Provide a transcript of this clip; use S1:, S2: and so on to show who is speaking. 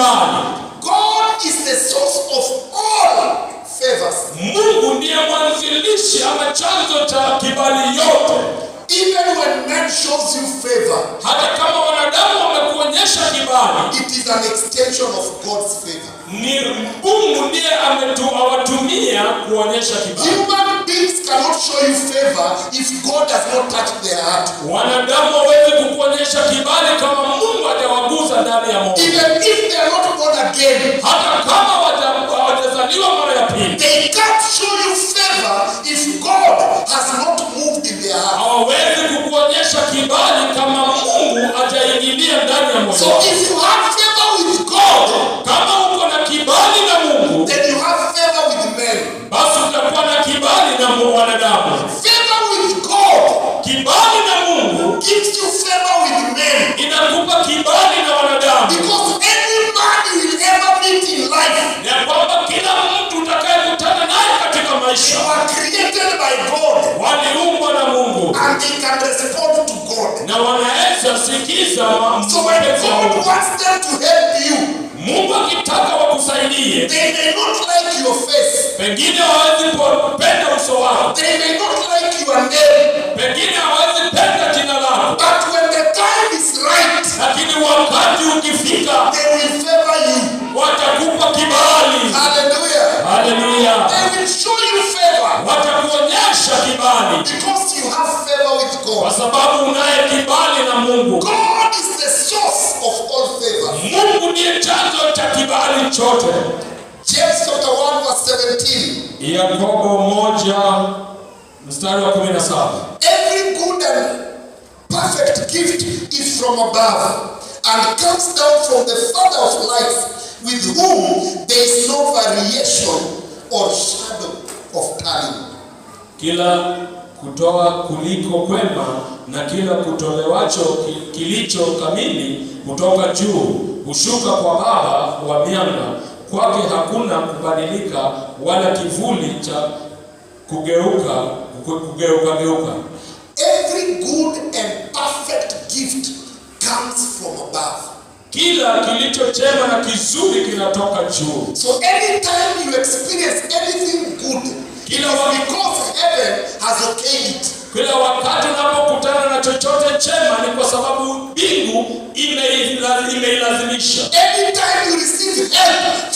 S1: kibali.
S2: God is the source of all favors.
S1: Mungu ndiye mwanzilishi ama chanzo cha kibali yote.
S2: Even when man shows you favor,
S1: Hata kama wanadamu wamekuonyesha kibali,
S2: it is an extension of God's favor.
S1: Ni Mungu ndiye awatumia kuonyesha kibali.
S2: Human beings cannot show you favor if God does not touch their heart.
S1: Wanadamu hawezi kukuonyesha kibali kama Mungu hajawagusa ndani ya moyo.
S2: Even if they are not born again,
S1: Hata kama hawajazaliwa mara ya pili,
S2: they can't show you favor if God has not moved in their heart.
S1: Hawawezi kukuonyesha kibali kama Mungu hajaingilia ndani ya moyo
S2: So
S1: wao.
S2: if you have favor with God,
S1: Kama uko na kibali na Mungu,
S2: then you have favor with men.
S1: Basi utakuwa na kibali na wanadamu.
S2: Favor with God
S1: Kibali na Mungu
S2: gives you favor with men.
S1: Inakupa kibali na wanadamu,
S2: Because any man you will ever meet in life,
S1: ya kwamba kila mtu utakayekutana naye katika
S2: they
S1: maisha
S2: were created by God
S1: waliumbwa na Mungu
S2: and they can respond to God.
S1: Na wanaweza sikiza
S2: So when
S1: mapenzi ya
S2: God
S1: Mungu.
S2: wants them to help you,
S1: Mungu akitaka wakusaidie,
S2: they may not like your face.
S1: Pengine hawawezi penda uso wako,
S2: They may not like your name.
S1: Pengine hawawezi penda jina lako,
S2: But when the time is right,
S1: lakini wakati ukifika
S2: they will favor you.
S1: Watakupa kibali.
S2: Hallelujah.
S1: Haleluya!
S2: They will show you favor
S1: Watakuonyesha kibali
S2: because you have favor with
S1: kwa
S2: God.
S1: Sababu unaye kibali na Mungu.
S2: God is the source of all favor.
S1: Mungu ndiye chanzo cha kibali chote.
S2: James chapter 1 verse 17.
S1: Yakobo 1 mstari wa 17.
S2: Every good and perfect gift is from above and comes down from the Father of lights, with whom there is no variation or shadow of turning.
S1: Kila kutoa kuliko kwema na kila kutolewacho kilicho kamili kutoka juu hushuka kwa Baba wa mianga, kwake hakuna kubadilika wala kivuli cha kugeuka geuka.
S2: Every good and perfect gift comes from above.
S1: Kila kilicho chema na kizuri kinatoka juu.
S2: So anytime you experience anything good, it is because heaven has okayed it.
S1: Kila wakati unapokutana na chochote chema ni kwa sababu mbingu imeilazimisha.
S2: Anytime you receive help